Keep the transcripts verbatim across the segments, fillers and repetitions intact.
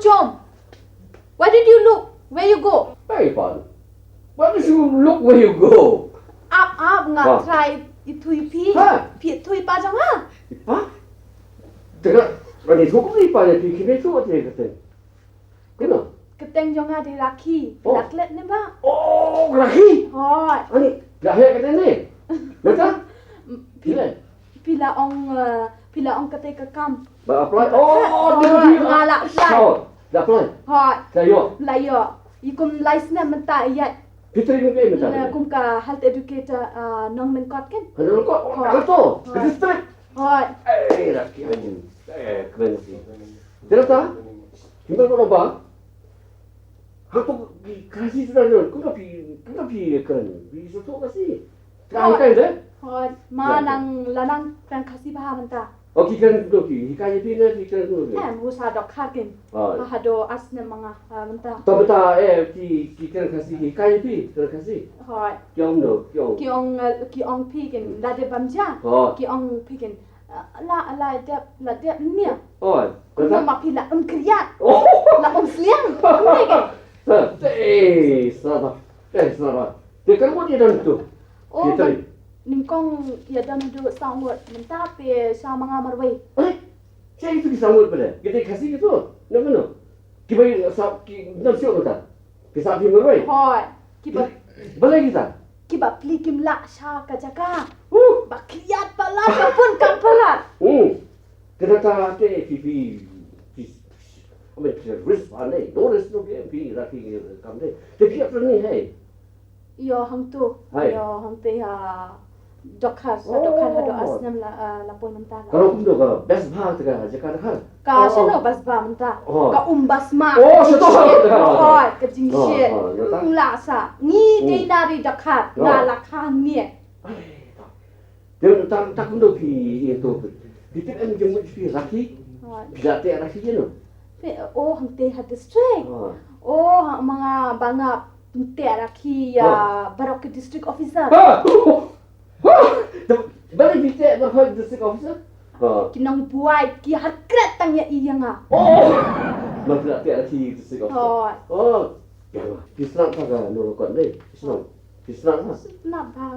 Chom. Why did you look? Where you go? Hey, Pan. Why did you look where you go? Ap ap nga try ithuh ïa phi. Ha? Phi ithuh ïa i pa jong nga? I pa? Tengah, mane ithuh i pa ïa phi, kine ithuh ïa kata. Kino? Kyrteng jong nga dei Rakhi. Oh. Phi la klet ne ba? Oh, Rakhi. Hooid. Ani, la heh kata ne. Mata? Phi, phi la ong, eh, phi la ong kata ka kam. Ba apply. Oh, oh, dei, dei, nga la apply. Oh, la apply. Hooid. La ïoh. La ïoh. I kum lai snem mynta ïa. Phi training mynta. Kum ka health educator, eh, Nonglyngkot kan? Nonglyngkot. Oh, hooid. Ka district. Hooid. Eh, Rakhi. Eh, keren sih. Terus ah? Kimbal ba ba? Hato ki Khasi suda jon, kumno phi, kumno phi kren, phi sngewthuh Khasi? Ka angkai de? Hooid, ma nang la nang kren Khasi bha mynta. Oh, ki kren kumno phi, hikai ïa phi ne phi kren kumno phi? Em, u sa dohkha kin. Hooid. Ha haduh ar snem ma nga, ah, mynta. To mynta, eh, ki, ki kren Khasi, hikai ïa phi kren Khasi? Hooid. Ki ong kumno, ki ong. Ki ong, eh, ki ong phi kin, lada bam ja. Hooid. Ki ong phi kin. La, la dep, la dep nia. Oi, kumno ma phi la um kriat. Oh. La um sliang. Kumne ke. Sa, eh, sa ba. Eh, sa ba. Te kan mo dia dan tu. Oh, nyngkong ïa dan tu sa ngut. Mynta te sa ma nga marwei. Eh, sa itu ki sa ngut pale. Kita kasih gitu. Nang kano? Ki bai sa ki nang siok mynta. Ki sa phi marwei. Hoi. Ki ba, balei kita? Ki ba pli kim lah sha ka jaka. Huh. Ba kriat palat, ba pun kam palat. Hmm. Kata te phi phi phi. I mean, phi risk ba ne. No risk no gain, phi ra phi kam ne. Te phi ap ni hai. Ïoh hangtu. Hai. Ïoh hangtu ha Dohkha, sa Dohkha haduh ar snem la, ah, la poi mynta la. Ka long kumno, ka best bha te ka jaka Dohkha? Ka shano best bha mynta? Ka um best ma. Oh, shano. Oh, ka jingshit. Ym lah sa. Ngi dei na ri Dohkha. Nga la kha ngi. Te ta, ta kumno phi ïa to phi. Phi tip em jingmut phi Rakhi? Phi la teh Rakhi ïa no? Phi, oh, hangte ha district. Oh, ha ma nga ba nga teh Rakhi ïa baroh ki district officer. Balei phi teh baroh ki district officer? Ki nongbuaid ki har kret tang ïa i ïa nga. Oh. Ba phi la teh Rakhi district officer. Oh. Ïa nga. Phi sngap ka Nonglyngkot ne? Phi sngap. Phi sngap ha? Sngap bha.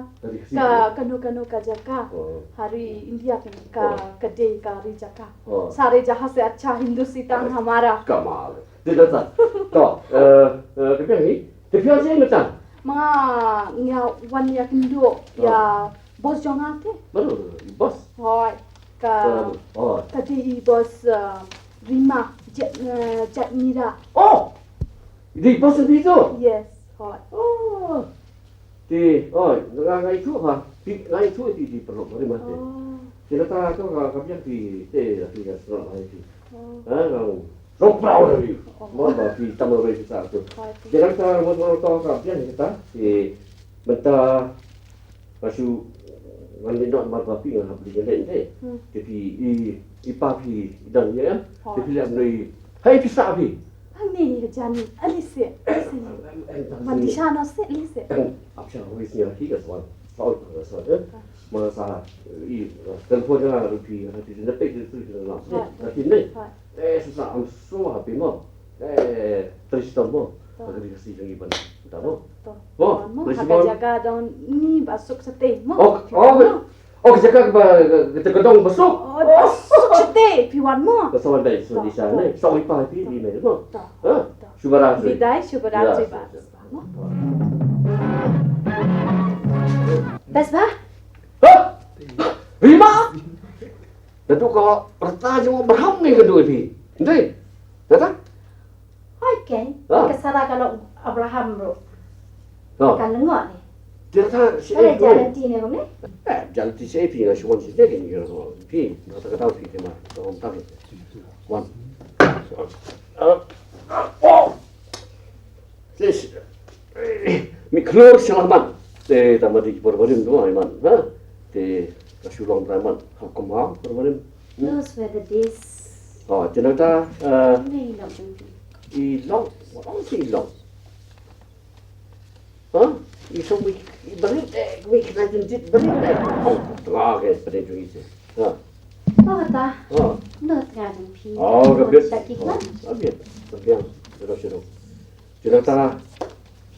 Ka, kano kano ka jaka. Oh. Ha ri India kan ka, ka dei ka ri jaka. Oh. सारे जहां से अच्छा हिंदू सीता हमारा. Kamal. Te da ta. To, eh, eh, ka biang hi. Te phi wan sha ïa mynta? Ma nga wan ïa kynduh ïa boss jong nga te. Baroh, boss. Hoi. Ka, ka dei i boss, eh, Rima, Jat, eh, Jatmira. Oh! Dei boss jong phi tu? Yes, hoi. Oh. Te, oh, nga, nga ithuh ha. Phi, nga ithuh ïa phi, phi paralok Rima te. Oh. Te nangta to ka, ka biang phi te, phi ka sngewbha ïa phi. Oh. Ha, nga long proud of you. Oh. Mo ba phi tam marwei phi sah tu. Hoi. Te nangta mo, mo to ka biang kata, te mynta Nga shu, ngan leit noh namar ba phi nga hap leit, nga leit te. Hmm. Te phi i, i pa phi i dang ïa em. Te phi leh mynno i. Hai phi sah phi. Hangne ïa jan, ali se, ali se. Man di sha na se, ali se. Ap sha wei sñiaw ki ka swan. Sa oi ka swan, eh. Ma sa i telefon nga ruh phi, nga ti na pek tu tu na. Ka ti ne. Eh, sa sa, I'm so happy mo. Eh, Tristan mo. Ka ri Khasi jong ngi ban da mo. To. Mo, mo, ha ka jaka dong ni ba suk sate mo. Oh, oh, oh, ka jaka ba, ka dong ba suk. Oh, ba suk sate, phi wan mo. Ka sa wan dai, so di sa ne. Sa wi pa phi di me mo. To. Ha? Shubharatri. Bidai, shubharatri ba. Mo. Best ba? Ha? Rima? Datu ka rta jong Abraham ne ka dua phi. Ndai. Data? Hoi ken. Ha? Ka Sara ka long Abraham ruh. Ha. Ka lyngngoh ne. Data si. Ka la jalan ti ne kum ne. Eh, jalan ti si phi nga shu wan si ne ken phi. Data ka tau phi te ma. Ka wan ta phi. Wan. Oh. Tis, eh, mi khlur selamat. Te tama di por barim tu ai man, ha? Te ka shu long trai man. Ha, kumha por barim. Hmm. Those were the days. Oh, te nangta, eh, i long, what else i long? Ha? I song mi, i barim, eh, mi kena jinjit barim, eh. Oh, tengah ke, pada tu isi. Ha. Oh, ta. Oh. No, tnga jong phi. Oh, ka bit. Sa ki klan. Oh, ka bit. Ka bit. Ka bit. Ka bit. Ka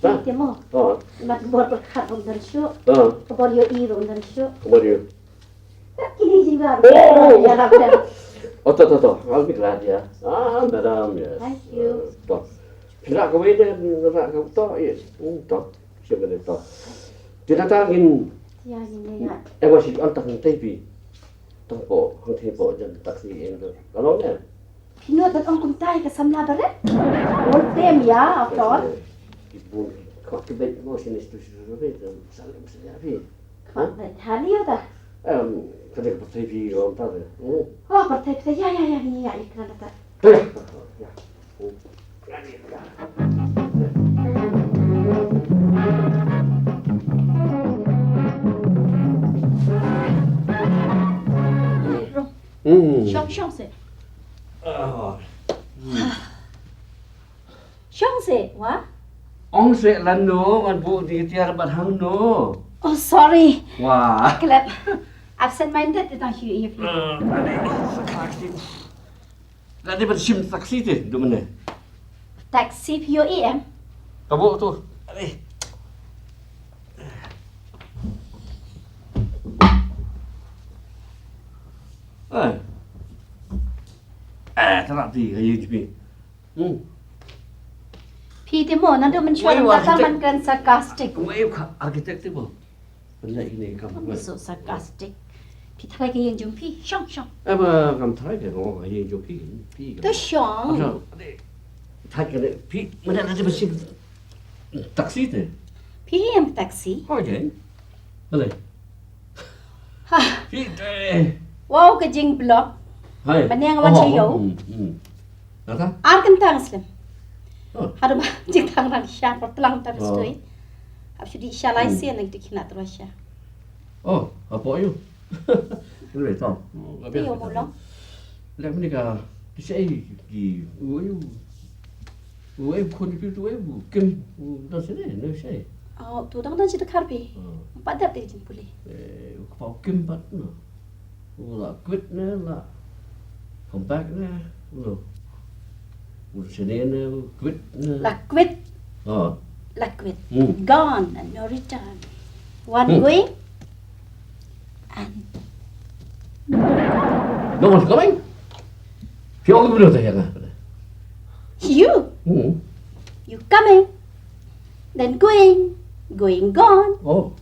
bit. Te mo. Oh. Mat bor pyrkhat rum dan shuh. Oh. Ka bor ïohi rum dan shuh. Ka bor ïohi. Ki ni jingga. Oh. Ya, ya. Oh, to, to, to. I'll be glad, yeah. Ah, madam, yes. Thank you. Uh, to. Phi lah kawei de, lah ka to, yes. Hmm, to. Shem de to. Te nangta ngin. Ya, ngin ïa. Eh, wa shi an tang te phi. Tang po, hang te po, jan taxi en de. Ka long ne? Phi nud ban ong kumta ïa ka samla barit? Ol tem ïa, after all. Ki bun, ki khot ki beit mo sini stu stu stu beit, salim salim phi. Khot beit, hali ïa ta? Em, ka dei ka pyrthei phi ong ta de. Hmm. Oh, pyrthei, pyrthei, ïa, ïa, ïa, ïa, ïa, ïa, kena ta. Ïa. Ïa. Hmm. Shong, shong seh. Ah. Shong seh, wa? Ong seh lano, ngan buh di tiar bad hangno. Oh, sorry. Wa. Klep. Absent minded te tang shu ïa phi. Eh, lane ban shim taxi te, du mane. Taxi phi ïohi em? Ka buh tu. Ale. Eh. Eh, tara ti, ayo jipi. Hmm. Phi te mo, naduh mynshuwa, wei, wei, kata architect. Man kren sarcastic. Wei, ka architect te mo. Pynlait ine kam. Don't be so sarcastic. Phi tharai ka ïing jong phi. Shong, shong. Eh, ba, kam tharai ka, oh, ïing jong phi. Phi ka. To shong. Shong. Thait ka de, phi, mana ada bersih. Taxi te. Phi em taxi. Okay. Balei? Ha. Phi te. Wow, ka jingblock. Hai. Mane nga wan sha ïew. Hmm, hmm. Nata? Ar kynta nga slem. Oh. Haduh ba jingtang rang sha por tlang ta restui. Hap shu dih sha lai sien nang dih khynnah tyrwa sha. Oh, hapoh ïew. Anyway, Tom. Te ïew mo long. Leh mane ka, ki shaei ki, u, u, u, u khun ki tu, u, kim, u, don sene, ne shaei. Oh, tu dang don shi dkhar phi. Oh. Pat dep te jingpule. Eh, u kpa u kim pat, no. U la quit ne, la come back ne, no. U sene ne, u quit ne. La quit. Oh. La quit. Hmm. Gone and no return. One going and no one's coming. Phi ong kumno te ïa nga? You. Hmm. You coming, then going, going gone. Oh.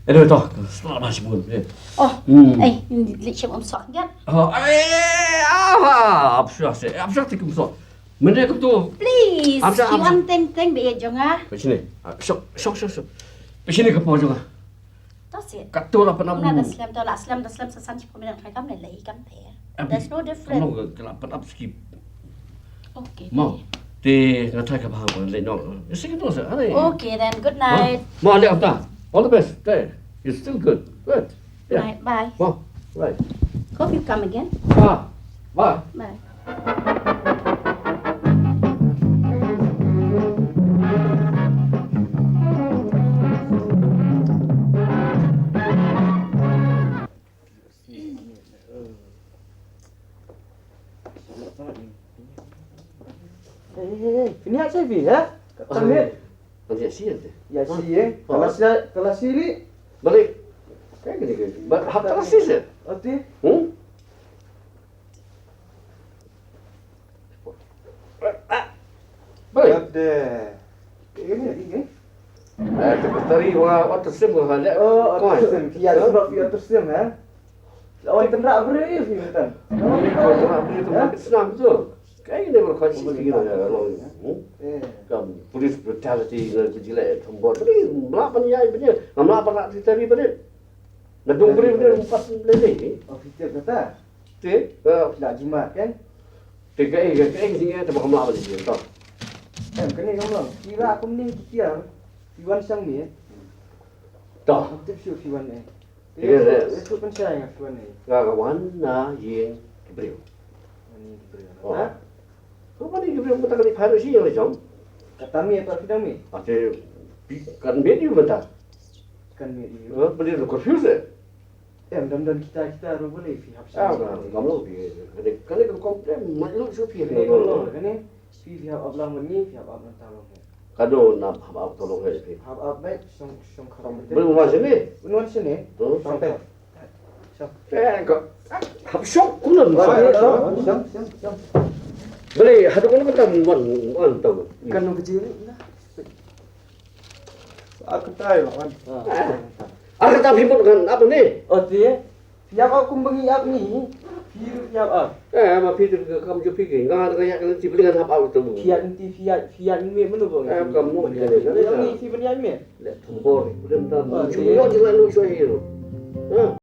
Anyway, to, selamat sibun. Eh. Oh. Hmm. Eh, li shem um sok ngat. Oh, eh, ah, ah, apsha se, apsha te kum sok. Mene kum tu. Please, apsha, you apsha. Anteng teng be jong ah. Pishini. Ah, sok, sok, sok, sok. Pishini ka po jong ah. That's it. Kat tu lah pynap. Nga dah slem tu, lah slem, dah slem sa san shiphew minit, kam lei lei kam pher. Abi. There's no difference. Kam long ka lah pynap skip. Okay. Mo. Te nga thai ka bha mo lei no. Isi ka tu sa. Are. Okay then, good night. Mo, ale amta. All the best. Te. You're still good. Good. Yeah. Night, bye. Mo. Right. Hope you come again. Ah. Bye. Bye. Hei, hei, hei. Pynïaid shaei phi, ha? Ka tang hei. Pynïaid shaei te. Ïa shaei, eh. Tala shaei, tala shaei li. Balei? Kaei kane ka? Ba, hap tala shaei se. Ati. Hmm? Balei? Ade. Ini, ini. Eh, secretary wa, wa tersim wa, ha, le. Oh, koi. Tersim. Phi ïa, sebab phi ïa tersim, ha? Lawan tynrah briew ïa phi mynta. Lawan tynrah briew tu, ha? Bit snam tu. Kaei ne ba koi shi ki na long. Hmm? Eh. Kam police brutality na ku jileh thombor. Tadi mla ban ïai ban ïai. Mla ban rak tari ban. Na dong briew ban pat lele. Oh, phi tip kata. Te, eh, phi la jimat kan? Te kaei, kaei, kaei, kaei, te ba kam lah bali jin to. Em, kane kam long. Phi rah kumne ki tiar. Phi wan shang me. To. Kam tip shuh phi wan ne. Te yes, yes. Te pynshai nga phi wan ne. Nga ka wan na ïing ki briew. Wan ïing ki briew. Oh. Ha? Ka wan ïing ki briew mynta ka dei pharoh shi ïa la jong. Kata me pat phi dang me. Ate, phi kan me di mynta. Kan me di. Eh, bali lo confuse. Em, dang don kita kita ruh balei phi hap sha. Ah, kam long phi. Kane, kane kam complain, mat lut shu phi. Kane kam long, kane phi, phi hap ap lang mynne, phi hap ap nangta long. Kano nam hap ap to long phi. Hap ap bek, shong, shong kham. Bel wan shane. Wan shane. Shong kham. Eh, ka hap shong kumno. Shong, shong, shong. Balei, haduh kano kata wan, wan to. Kano kajih ni. Ar kynta ïa la wan. Ar kynta phi mut ngan ap ne? O te. Phi ap ap kum ba ngi ap ngi. Phi ruh phi ap ap. Eh, ma phi tu ka kam jong phi ke. Nga nga ïa ka lynti phi ngan ap ap tu. Phi ïa lynti phi ïa, phi ïa ngi mano ba. Eh, kam mo phi ne. Ïa ngi phi ban ïa ngi. Le tumbor. Udah minta. Cuma yo jela lu so hero. Ha.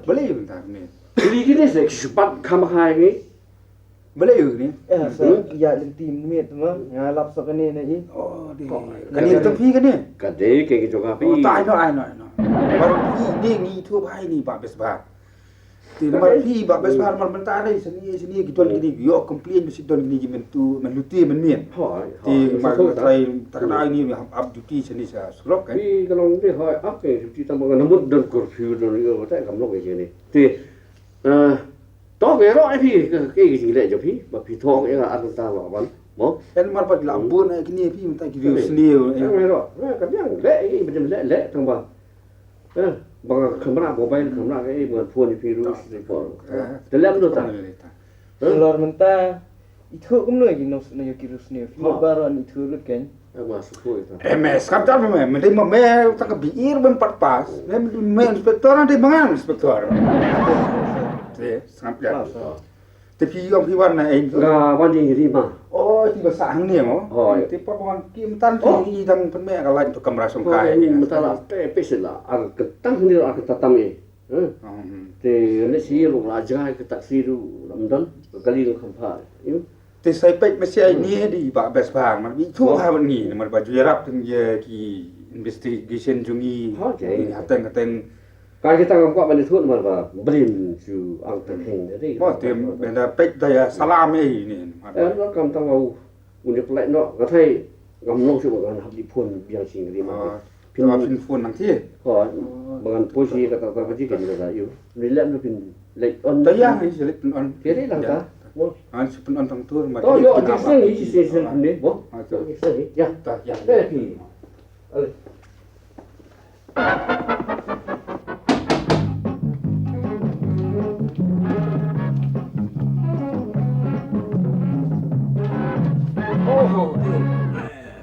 Balei mynta kane? Balei kine se ki shu bat kham hai ngi. Balei kine? Eh, sa ïa lynti miet ma nga lap sa kane na i. Oh, dei. Kane ka phi kane? Ka dei ka jong ka phi. Oh, ta ai no, ai no, ai no. Baroh phi dei ngi tu bai ni ba bes ba. Te namar phi ba bes ba namar mynta dei sini sini ki don kine ki ïoh complain ba sini don kine ki myntu mynlute mynmiet. Hoi. Te mar ka trai takna ini hap up duty sini sa surok kan. Phi ka long dei hoi ap ke duty tang ba nga namut don curfew don ïoh ba ta kam long ke sini. Te Eh, to ke ro ai phi ke ke jing le jong phi ba phi thong e ar ta ba ban. Mo. En mar pat la bun ai kini phi mynta ki view sniew. Ka me ro. Ka biang le e ba jam le le tang ba. Eh, ba ka camera mobile camera ke ba phone phi ru sniew. Te lem do ta. Lor mynta ithuh kumno ki nong sniew ki ru sniew. Phi baron ithuh lut ken. Em, eh, skam jar me, me dei me, me ta ka B E ban pat pass, me, me inspector na dei mangan inspector. Te, skam jar. Te phi ong phi wan na, eh. Nga wan jing ri ma. Oh, ti ba sa hang ne mo. Oh, iya. Te pa wan ki mtan ti i dang pen me ka lain tu kamra song kai. Ni mtan la te pis la, ar ketang ni ar ketatam e. Te ne si ru la jai ke taksi ru lam don, kali ru kham pha. Te sai pek mesti ai ni di ba bes bang, mar bi thu ha ni, mar ba ju yarap teng ye ki investigation jong i. Hateng hateng. Ka kita ngam kwah ban thu mar ba brin ju ang teng heng de. Mo te benda pek da ya salam e ni. Mar ba kam tang au. Un ïa pynlait noh, nga thai ngam long shuh ba ngan hap dih phone biang sing ri ma. Phin phone nang thie. Ho, ba ngan phone shi kata kata ba ji kan kata yu. Ni lem phin lait on. Ta ïa ngi shi lait phin on. Ke ri lang ta. Ngan shi phin on tang tur ma. To ïoh ji sing hi ji sing sing ni. Bo. Ïa. Ta ïa. Te phi. Ale.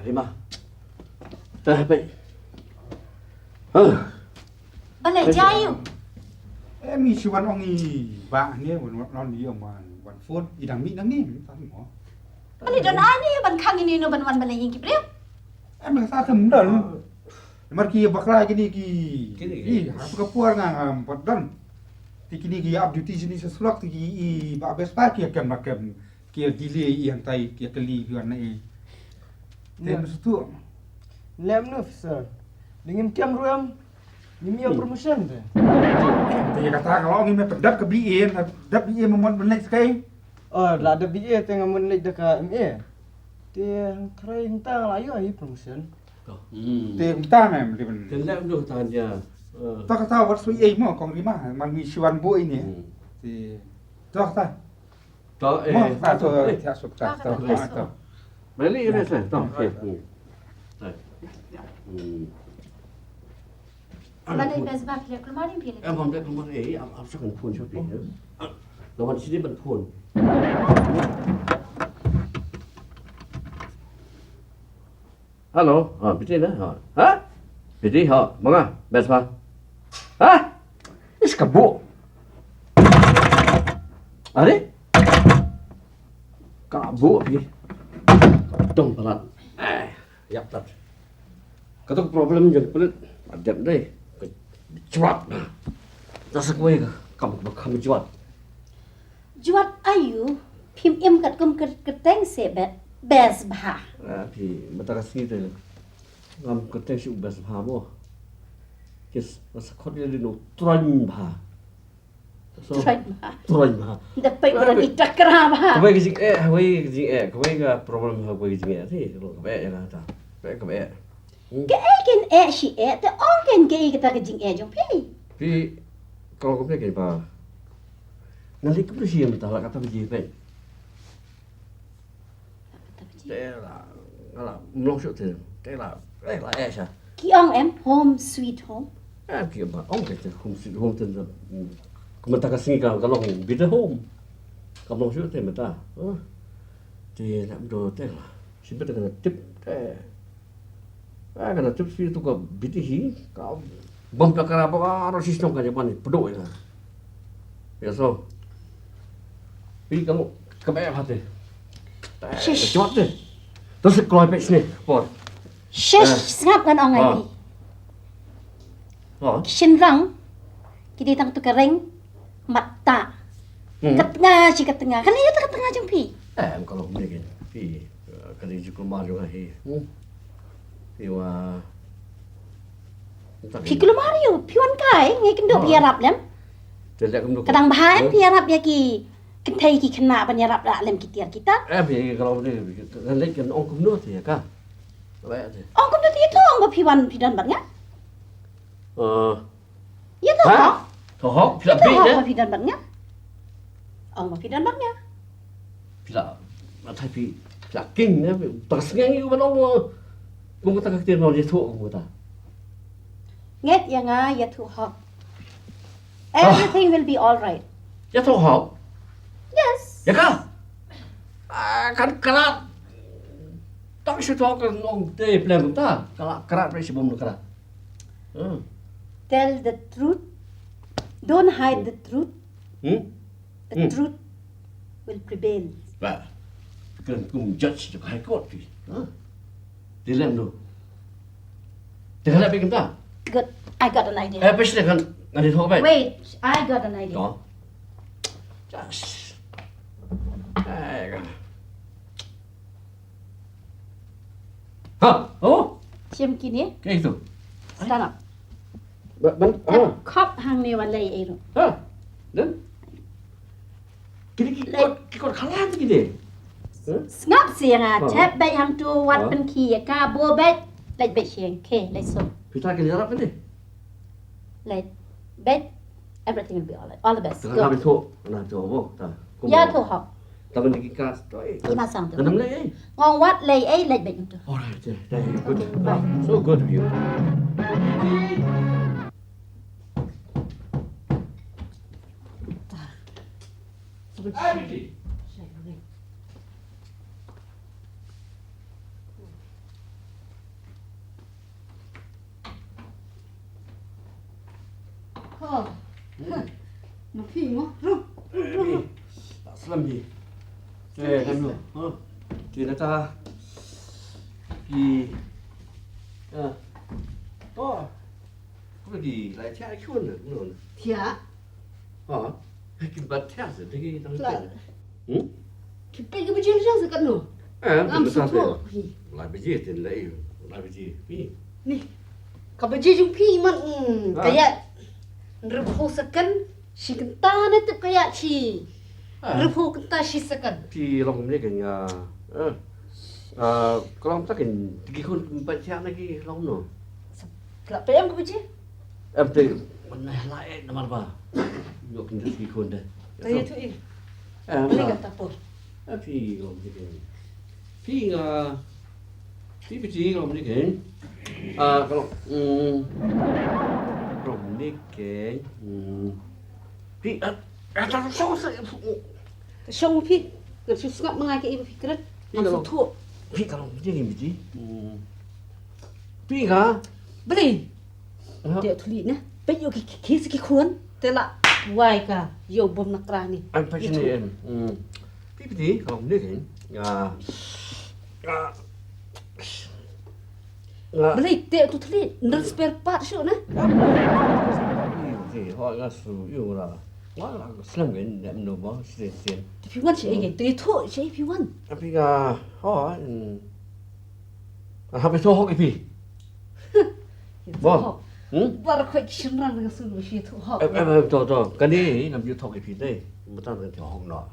Rima. Tah, pai. Balei jia ïa u? Em, i shu wan ong i bah ne, wan wan wan ïa man wan phone, i dang mih nangne, mi pang mo. Balei don ai ne ban khang ine no ban wan ban ïeng ki briew? Em, sa kam don. Namar ki bakla kine ki, kine ki, ha ka por nga ngam pat don. Te kine ki ap duty sini sa surok, te ki i ba bes ba ki kem ba kem, ki delay i hangtai ki kali ki wan na i. Te mesti tu. Lem no officer. Dingin kem ruam. Ngim ïoh promotion te. Te kata ka long ngim ïoh dap ka B A, dap B A mo mon leit skai. Oh, la dap B A te nga mon leit da ka M A. Te hang trai hang ta la ïoh hi promotion. Te hang ta ngam li ban. Te lem noh ta nia. Ta kata wat sui ei mo kong Rima, man ngi shiwan boi ni. Te To ta. To, eh, mo ta to, eh, ta suk ta to. Beli ini saya, to. Eh, hmm. Eh. Hmm. Beli best bak ya, keluar ni pilih. Eh, bang, dia keluar, eh, am, am, saya kan phone siapa ya? Ah, lawan sini ban phone. Hello, ha, piti na, ha. Ha? Piti, ha, manga, best ha. Ha? Is ka bu. Are? Ka bu pi. Dong palat. Eh, yap tat. Ka tu problem jong palat. Adem dei. Ka jwat na. Ta sa kawei ka kam, kam jwat. Jwat ayu, phim im katkum ker-, kerteng se be-, best bha. Ah, phi, mynta ka sngi te. Ngam kerteng shu best bha mo. Kis, sa khot ïa dino troiñ bha. So, troiñ bha. Troiñ bha. Da pei bron i takra bha. Kawei ka jingeh, kawei ka jingeh, kawei ka problem ha kawei ka jingeh. Te, kawei ka jingeh, kawei ka jingeh. Hmm. Kaei kan eh shi eh, te ong kan kaei kata ka jingeh jong phi. Phi, ka long kumne kan ba. Nga leit kumno shi mynta la kata baje phi. Te la, nga la mlong shuh te, te la, eh, la eh sha. Ki ong em, home sweet home. Eh, ki ba ong te home sweet home te, hmm, kumta ka sngi ka, ka long bitter home. Ka mlong shuh te mynta. Te la mdo te la. Shi bit ka na tip te. Ah, ka na tip swi tu ka biti hi, ka bom ka kara ba ro si shnong ka japan ni, pedo ina. Ya so. Pi kamu ka ba hati. Shish. Jawab deh. Terus keluar pek sini, por. Shish, sngap ngan ong ai. Ki shynrang, ki dei tang tu ka reng, mat ta. Hmm. Ka tnga, shi ka tnga. Kane ïa ta ka tnga jong phi. Eh, em ka long mene phi. Eh, ka dei ju kulmar jong nga hi. Hmm. Phi wa. Phi kulmar ïa u, phi wan kai, ngi kynduh phi ïarap lem. Te leh kumno. Ka dang bha em phi ïarap ïa ki kynthei ki khynnah ban ïarap lem ki tiar ki tar. Eh, phi ka long mene, kan leh kan ong kumno te ïa ka. Ong kumno te ïa ka, ong ba phi wan phi don bad nga. Eh, Ïa, to hok. To hok, phi la bih, eh? Ba phi don bad nga. Ong ba phi don bad nga. Phi la, ma thai phi, phi la king, eh? Ta sngi ngi u ban ong, kum kata ka ktien ïathuh, kum kata. Ngeit ïa nga, ïathuh hok. Everything will be all right. Ïathuh hok? Yes. Ïa ka? Ah, kan krat. Tang shu thok kan ong te plem ta. Kala krat re shi bom krat. Hmm. Tell the truth. Don't hide the truth. Hmm? The truth will prevail. Ba. Kan kum judge jong High Court phi. Ha? Te lem no. Te kala pe kynta. Good. I got an idea. Eh, pes le kan ngani thok ba. Wait, I got an idea. Ko. Just. Ai ka. Ha, oh. Shim kine. Kaei tu? Stand up. Ba, ban, ha. Khop hangne wan lei ei ruh. Ha. Dan. Kine ki kot, ki kot khalan kine. Ha? Sngap sha nga, thep beit hangtu, wat pynkhih ïa ka, buh beit, leit beit sha ïing. Okay, leit suk. Phi ta kine ïarap kine. Leit beit, everything will be all right. All the best. Go. Ka beit to, na to bo, ta. Ïa to hok. Ta ban ki kas to, eh. Ki masang to. Ngam lei ei. Ngong wat lei ei, leit beit to. All right, yeah, thank you. Good. Bye. So good of you. Hi, Vicky. Ha. Ma phi mo? Ru, ru, ru, ru. Slem hi. Te, slem hi. Te, na ta. Ki. Ah. Oh. Ko ki lai cha chun no. Cha. Ha. Ki bat cha se de ki tang. Hmm? Ki pe ki baje jong se katno? Eh, ngam sa to. Lai baje tin lai. Lai baje. Pi. Ni. Ka baje jong phi man, hmm, ka ïa. Hynriewphew second shi kynta ne tip ka ïa shi. Hynriewphew kynta shi second. Phi long ne ka ïa. Eh. Ah, ka long ta kin tiki khun bat cha na ki long no. Kla pe em ka baje? Em te, man na la eh namar ba. Yo kin tiki khun de. Ta ïa tu i. Em, Beli ka tapur. Eh, phi ka long phi keng. Phi nga, phi phi ti ka long phi keng. Ah, ka long, mm, ka long phi keng. Mm. Phi, ah, ah, ta shong sa. Shong phi. Ngan shu sngap ma nga ka i ba phi kren. Phi ka long. Ngan shu thuh. Phi ka long phi keng phi ti. Mm. Phi ka. Beli. Te u thli ne. Peit ïa ki, ki, ki, ki khun. Te la wai ka ïa u bym na kra ni. Am peit ni em. Hmm. Pi pi ti ka long ni ken. Nga. Nga. Nga. Beli te u thli ndar spare part shu ne. Ti ho nga su ïa la. Nga la slem ken ne no ba sien sien. Te phi wan shi ai ken. Te thu shi ai phi wan. Am phi nga. Ho. Hmm. Hap ïathuh hok ïa phi. Ïathuh hok. Hmm? Baroh khoit ki shynrang nga sngewbha ïathuh hok. Em, em, em, to, to. Kane ngam ju thok ïa phi dei. Mynta nga ïathuh hok noh.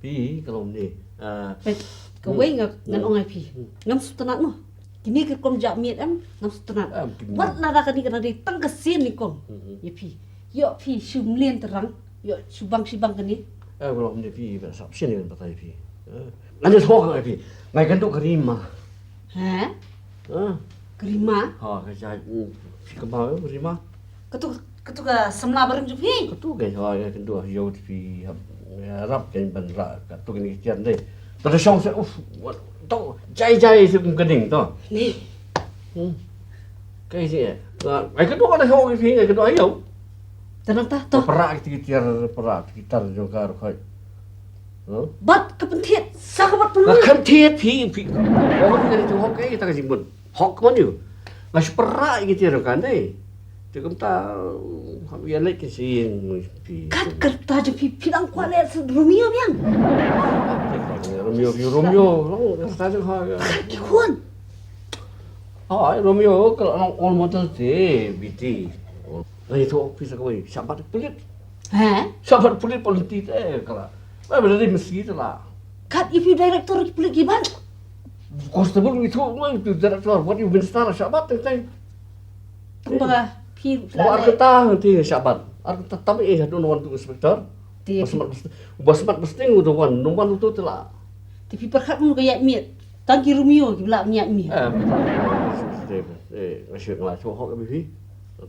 Phi ka long ne. Ah, eh, kawei nga, ngan ong ïa phi. Hmm. Ngam sngewtynnat noh. Kine ki rukom jait miet em, ngam sngewtynnat. Em, kine. Wat lada kane ka dei tang ka sien nyngkong. Hmm, hmm. Ïa phi. Ïoh phi shu mlien tyrang, ïoh shu bang shu bang kane. Eh, ka long ne phi ba sap sien ïa batai phi. Eh, ngan ïathuh hok ïa phi. Nga ïakynduh ka Rima. He? Ha? Ka Rima? Ha, ka jait, mm, phi kynmaw ïa ka Rima. Katu, katu ka samla barim jong phi? Katu ka, ha, ïa kynduh ïa u phi, ha, ïarap kein ban rah, katu kine ki tiar dei. Katu shong se, uf, wat, to, jai jai se kum ka ding to. Ni. Hmm. Ka ïa si, eh. Nga, nga ïakynduh ka shong ïa phi, nga ïakynduh ïa u. Te nangta, to. Para ki tiar, para ki tar jong ka ruh khoit. Huh? Bad ka pynthied sa ka bad pynlong. Nga kynthih phi, phi. Oh, phi ka dei tu hok, eh, ta ka jingbun. Hok mon ïa u. Nga shu para ïa ki tiar kan dei. Te kumta, ha ïa leit ki sien phi. Kat kyrta jong phi, phi dang kwah leh sa Romeo biang. Romeo, phi Romeo, long kyrta jong ha. Kat ki khun. Ha, Romeo ka long role model te, biti. Nga ïathuh phi sa kawei, shabat pulit. He? Shabat pulit, pulit te ka la. Ba ba dei mesti te la. Kat ïa phi director ki pulit ki ban. Constable ïathuh nga ïa phi director, wat ïa u minister shabat teng teng. Kumba phi la. Ar kata te shabat. Ar kata tam eh don wan tu inspector. Te ba smat, ba smat besting u don wan, don wan tu te la. Te phi pyrkhat kumno ka ïaid miet. Tang ki Romeo ki la ïaid miet. Eh, eh, nga shu nga la shu hok ïa phi.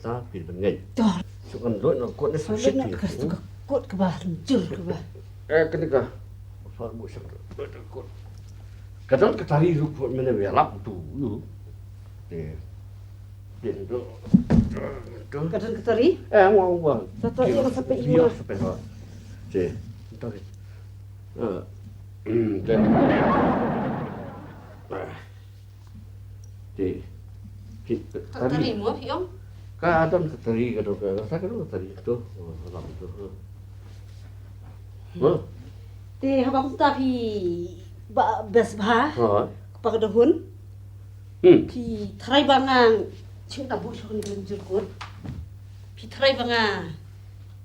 Ta phi ban ngai. To. Shu kan doi na kot ne sa shit. Ka kot kaba jur kaba. Eh, kane ka. Fa bu shak. Ka don ka tari ruh kot mene ïa lap tu. Yu. Te. Te tu. Tu. Ka don ka tari? Eh, mo mo. Ta ta ïa ka sape ïa. Sape ha. Te. Tu. Eh. Hmm, te. Ah. Te. Ki, ka tari. Tari mo, phi ong? Ka don ka tari, ka don ka, ka don ka tari tu. Oh, ka don tu. Hmm. Te haba kumta phi ba best bha. Ha. Kpa ka dahun. Hmm. Phi tharai ba nga, chim da bu shok ni ka jur kot. Phi tharai ba nga.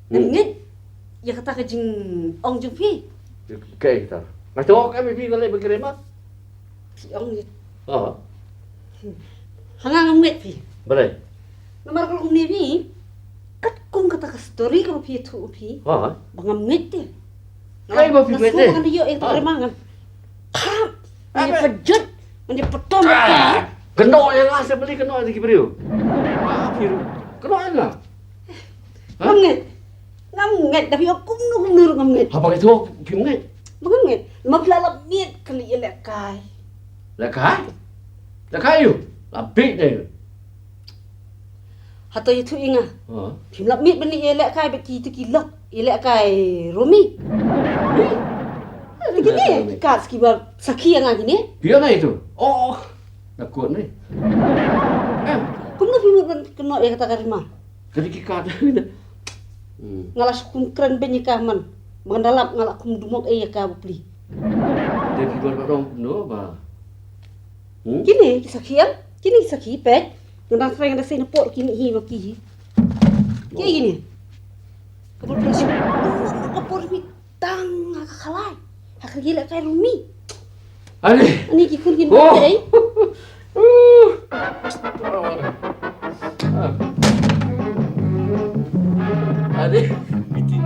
Hmm. Ngam ngeit ïa kata ka jingong jong phi. Kaei kata? Nga tengok ka phi ka leh ba ki rema. Phi ong ïa. Ha. Ha nga ngam ngeit phi. Balei? Namar ka long kumne phi. Katkum kata ka story kaba phi ïathuh phi. Ha. Ba ngam ngeit te. Kaei ba phi ngeit te? Nga sngew ba ngan ïoh ïa kata ka rema ngan. Kham. Ngan ïa pynjot, ngan ïa pyntom. Kynnoh ïa nga se beli kynnoh ïa ki briew. Ah, phi ruh. Kynnoh ïa nga. Ngam ngeit. Ngam ngeit, da phi ong kumno kumno ruh ngam ngeit. Haba nga ïathuh phim ngeit? Ba ngam ngeit. Namar phi la lap miet kali ïalehkai. Lehkai? Lehkai ïa u? La bieit dei. Hato ïathuh ïa nga. Ha? Phim lap miet ban ïalehkai bad kito ki lok ïalehkai Romi. Romi? Kine ki kat kiba sakhi ïa nga kine. Phi ong ïa itu? Oh, oh. Na kot ne. Em. Kumno phi mut ban kynnoh ïa kata ka rima? Ka dei ki kat. Hmm. Nga la shu kum kren beiñ ïa ka man. Ba ngan da lap nga la kum dumok ei ïa ka bapli. Dei phi ban ong kumno ba. Hmm? Kine ki sakhi em? Kine ki sakhi peit. Nga dang try nga da sei na por kine hi ba ki hi. Ki kine. Ka bapli shu. Ka por phi. Tang ha ka khalai. Ha ka ïalehkai Romi. Ani. Ani ki khun kin ba ei. Ani. Miti.